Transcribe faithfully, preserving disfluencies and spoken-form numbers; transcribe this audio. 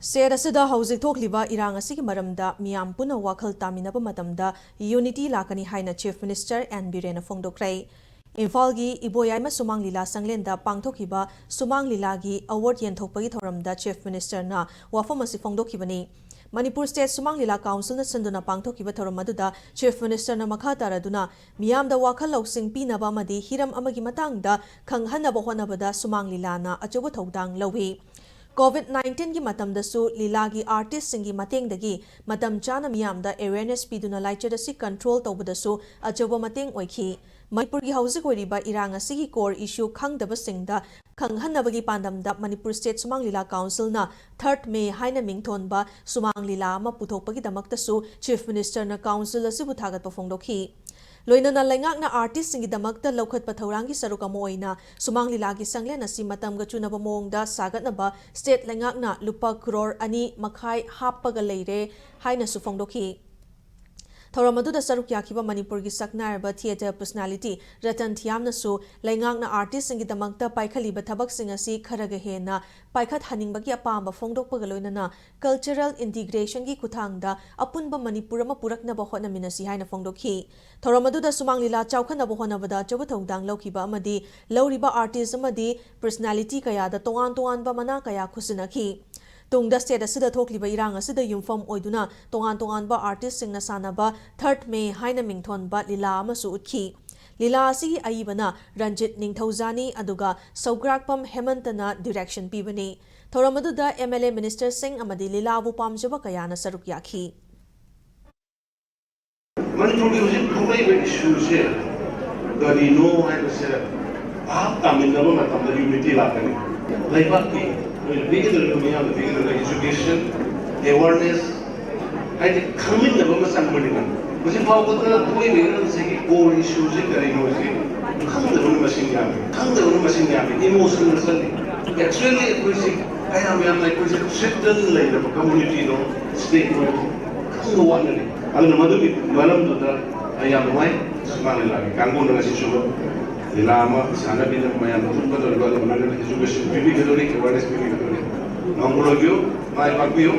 State ꯑꯁꯤꯗ ꯍꯧꯖꯤꯛ ꯊꯣꯛꯂꯤꯕ ꯏꯔꯥꯡ ꯑꯁꯤꯒꯤ ꯃꯔꯝꯗ ꯃꯤꯌꯥꯝ ꯄꯨꯟꯅ ꯋꯥꯈꯜ ꯇꯥꯃꯤꯟꯅꯕ ꯃꯇꯝꯗ unity ꯂꯥꯛꯀꯅꯤ ꯍꯥꯏꯅ Chief Minister ꯑꯦꯟ ꯕꯤꯔꯦꯟꯅ ꯐꯣꯡꯗꯣꯛꯈ꯭ꯔꯦ꯫ ꯏꯝꯐꯥꯜꯒꯤ ꯏꯕꯣꯌꯥꯏꯃ ꯁꯨꯃꯥꯡ ꯂꯤꯂꯥ ꯁꯪꯂꯦꯟꯗ ꯄꯥꯡꯊꯣꯛꯈꯤꯕ ꯁꯨꯃꯥꯡ ꯂꯤꯂꯥꯒꯤ award ꯌꯦꯟꯊꯣꯛꯄꯒꯤ ꯊꯧꯔꯝꯗ Chief Ministerꯅ ꯋꯥꯐꯝ ꯑꯁꯤ ꯐꯣꯡꯗꯣꯛꯈꯤꯕꯅꯤ꯫ ꯃꯅꯤꯄꯨꯔ ꯁ꯭ꯇꯦꯠ ꯁꯨꯃꯥꯡ ꯂꯤꯂꯥ ꯀꯥꯎꯟꯁꯤꯜꯅ ꯁꯤꯟꯗꯨꯅ ꯄꯥꯡꯊꯣꯛꯈꯤꯕ ꯊꯧꯔꯝ ꯑꯗꯨꯗ Chief Ministerꯅ ꯃꯈꯥ ꯇꯥꯔꯗꯨꯅ ꯃꯤꯌꯥꯝꯗ ꯋꯥꯈꯜ ꯂꯧꯁꯤꯡ ꯄꯤꯅꯕ ꯑꯃꯗꯤ ꯍꯤꯔꯝ ꯑꯃꯒꯤ ꯃꯇꯥꯡꯗ ꯈꯪꯍꯟꯅꯕ ꯍꯣꯠꯅꯕꯗ ꯁꯨꯃꯥꯡ ꯂꯤꯂꯥꯅ ꯑꯆꯧꯕ ꯊꯧꯗꯥꯡ ꯂꯧꯏ꯫ COVID nineteenꯒꯤ ꯃꯇꯝꯗꯁꯨ ꯂꯤꯂꯥꯒꯤ artistꯁꯤꯡꯒꯤ ꯃꯇꯦꯡꯗꯒꯤ ꯃꯇꯝ ꯆꯥꯅ ꯃꯤꯌꯥꯝꯗ awareness ꯄꯤꯗꯨꯅ ꯂꯥꯏꯆꯠ ꯑꯁꯤ control ꯇꯧꯕꯗꯁꯨ ꯑꯆꯧꯕ ꯃꯇꯦꯡ ꯑꯣꯏꯈꯤ꯫ ꯃꯅꯤꯄꯨꯔꯒꯤ ꯍꯧꯖꯤꯛ ꯑꯣꯏꯔꯤꯕ ꯏꯔꯥꯡ ꯑꯁꯤꯒꯤ core issue ꯈꯪꯗꯕꯁꯤꯡꯗ ꯈꯪꯍꯟꯅꯕꯒꯤ ꯄꯥꯟꯗꯝꯗ ꯃꯅꯤꯄꯨꯔ ꯁ꯭ꯇꯦꯠ ꯁꯨꯃꯥꯡ ꯂꯤꯂꯥ ꯀꯥꯎꯟꯁꯤꯜꯅ Third May ꯍꯥꯏꯅ ꯃꯤꯡꯊꯣꯟꯕ ꯁꯨꯃꯥꯡ ꯂꯤꯂꯥ ꯑꯃ ꯄꯨꯊꯣꯛꯄꯒꯤꯗꯃꯛꯇꯁꯨ Chief Ministerꯅ ꯀꯥꯎꯟꯁꯤꯜ ꯑꯁꯤꯕꯨ ꯊꯥꯒꯠꯄ ꯐꯣꯡꯗꯣꯛꯈꯤ꯫ ꯂꯣꯏꯅꯅ ꯂꯩꯉꯥꯛꯅ artistꯁꯤꯡꯒꯤꯗꯃꯛꯇ ꯂꯧꯈꯠꯄ ꯊꯧꯔꯥꯡꯒꯤ ꯁꯔꯨꯛ ꯑꯃ ꯑꯣꯏꯅ ꯁꯨꯃꯥꯡ ꯂꯤꯂꯥꯒꯤ ꯁꯪꯂꯦꯟ ꯑꯁꯤ ꯃꯇꯝꯒ ꯆꯨꯅꯕ ꯃꯑꯣꯡꯗ ꯁꯥꯒꯠꯅꯕ ꯁ꯭ꯇꯦꯠ ꯂꯩꯉꯥꯛꯅ ꯂꯨꯄꯥ ꯀ꯭ꯔꯣꯔ ꯑꯅꯤ ꯃꯈꯥꯏ ꯍꯥꯞꯄꯒ ꯂꯩꯔꯦ ꯍꯥꯏꯅꯁꯨ ꯐꯣꯡꯗꯣꯛꯈꯤ꯫ ꯊꯧꯔꯝ ꯑꯗꯨꯗ ꯁꯔꯨꯛ ꯌꯥꯈꯤꯕ ꯃꯅꯤꯄꯨꯔꯒꯤ ꯁꯛꯅꯥꯏꯔꯕ theatre personality ꯔꯇꯟ ꯊꯤꯌꯥꯝꯅꯁꯨ ꯂꯩꯉꯥꯛꯅ artistꯁꯤꯡꯒꯤꯗꯃꯛꯇ ꯄꯥꯏꯈꯠꯂꯤꯕ ꯊꯕꯛꯁꯤꯡ ꯑꯁꯤ ꯈꯔꯒ ꯍꯦꯟꯅ ꯄꯥꯏꯈꯠꯍꯟꯅꯤꯡꯕꯒꯤ ꯑꯄꯥꯝꯕ ꯐꯣꯡꯗꯣꯛꯄꯒ ꯂꯣꯏꯅꯅ cultural integrationꯒꯤ ꯈꯨꯠꯊꯥꯡꯗ ꯑꯄꯨꯟꯕ ꯃꯅꯤꯄꯨꯔ ꯑꯃ ꯄꯨꯔꯛꯅꯕ ꯍꯣꯠꯅꯃꯤꯟꯅꯁꯤ ꯍꯥꯏꯅ ꯐꯣꯡꯗꯣꯛꯈꯤ꯫ ꯊꯧꯔꯝ ꯑꯗꯨꯗ ꯁꯨꯃꯥꯡ ꯂꯤꯂꯥ ꯆꯥꯎꯈꯠꯅꯕ ꯍꯣꯠꯅꯕꯗ ꯑꯆꯧꯕ ꯊꯧꯗꯥꯡ ꯂꯧꯈꯤꯕ ꯑꯃꯗꯤ ꯂꯧꯔꯤꯕ artist ꯑꯃꯗꯤ personality ꯀꯌꯥꯗ ꯇꯣꯉꯥꯟ ꯇꯣꯉꯥꯟꯕ ꯃꯅꯥ ꯀꯌꯥ ꯈꯨꯠꯁꯤꯟꯅꯈꯤ꯫ ꯇꯨꯡꯗ ꯁ꯭ꯇꯦꯠ ꯑꯁꯤꯗ ꯊꯣꯛꯂꯤꯕ ꯏꯔꯥꯡ ꯑꯁꯤꯗ ꯌꯨꯝꯐꯝ ꯑꯣꯏꯗꯨꯅ ꯇꯣꯉꯥꯟ ꯇꯣꯉꯥꯟꯕ artistꯁꯤꯡꯅ ꯁꯥꯟꯅꯕ Third May ꯍꯥꯏꯅ ꯃꯤꯡꯊꯣꯟꯕ ꯂꯤꯂꯥ ꯑꯃꯁꯨ ꯎꯠꯈꯤ꯫ ꯂꯤꯂꯥ ꯑꯁꯤꯒꯤ ꯑꯏꯕꯅ ꯔꯟꯖꯤꯠ ꯅꯤꯡꯊꯧꯖꯥꯅꯤ, ꯑꯗꯨꯒ ꯁꯧꯒ꯭ꯔꯥꯛꯄꯝ ꯍꯦꯃꯟꯇꯅ direction ꯄꯤꯕꯅꯤ꯫ ꯊꯧꯔꯝ ꯑꯗꯨꯗ MLA, ministerꯁꯤꯡ ꯑꯃꯗꯤ ꯂꯤꯂꯥꯕꯨ ꯄꯥꯝꯖꯕ ꯀꯌꯥꯅ ꯁꯔꯨꯛ ꯌꯥꯈꯤ꯫ ꯃꯅꯤꯄꯨꯔꯒꯤ ꯍꯧꯖꯤꯛ ꯊꯣꯛꯂꯛꯏꯕ issueꯁꯦ ꯀꯔꯤꯅꯣ ꯍꯥꯏꯕꯁꯦ ꯚꯥꯞ ꯇꯥꯃꯤꯟꯅꯕ ꯃꯇꯝꯗ unity ꯂꯥꯛꯀꯅꯤ꯫ ꯂꯩꯕꯥꯛꯀꯤ ꯅꯣꯏꯅ ꯄꯤꯒꯗꯧꯔꯤꯕ, ꯃꯤꯌꯥꯝꯅ ꯄꯤꯒꯗꯧꯔꯤꯕ education, awareness, ꯍꯥꯏꯗꯤ ꯈꯪꯃꯤꯟꯅꯕ ꯑꯃ ꯆꯪꯕꯅꯤꯅ꯫ ꯍꯧꯖꯤꯛ ꯐꯥꯎꯕꯗ ꯊꯣꯛꯏꯕ ꯏꯔꯥꯡꯁꯤꯒꯤ core issueꯁꯦ ꯀꯔꯤꯅꯣ ꯍꯥꯏꯁꯦ ꯈꯪꯗꯕꯅ ꯃꯁꯤꯡ ꯌꯥꯝꯃꯤ, ꯈꯪꯗꯕꯅ ꯃꯁꯤꯡ ꯌꯥꯝꯃꯤ, emotionꯗ ꯆꯠꯂꯤ꯫ Actually ꯑꯩꯈꯣꯏꯁꯤ ꯀꯌꯥꯝ ꯌꯥꯝꯅ ꯑꯩꯈꯣꯏꯁꯦ threaten ꯂꯩꯔꯕ communityꯅꯣ, stateꯅꯣ ꯈꯪꯕ ꯋꯥꯠꯅꯔꯤ꯫ ꯑꯗꯨꯅ ꯃꯗꯨꯒꯤ ꯃꯔꯝꯗꯨꯗ ꯑꯩ ꯌꯥꯝ ꯅꯨꯡꯉꯥꯏ, ꯁꯨꯃꯥꯡ ꯂꯤꯂꯥꯒꯤ ꯀꯥꯡꯕꯨꯅ ꯉꯁꯤꯁꯨ ꯂꯤꯂꯥ ꯑꯃ ꯁꯥꯟꯅꯕꯤꯅꯕ ꯃꯌꯥꯝꯗ ꯎꯠꯀꯗꯧꯔꯤꯕ, ꯑꯗꯨꯒ ꯂꯣꯏꯅꯅ education ꯄꯤꯕꯤꯒꯗꯧꯔꯤ, awareness ꯄꯤꯕꯤꯒꯗꯧꯔꯤ꯫ ꯉꯝꯕ ꯑꯣꯏꯕꯤꯌꯨ꯫ ꯃꯥꯏ ꯄꯥꯛꯄꯤꯌꯨ꯫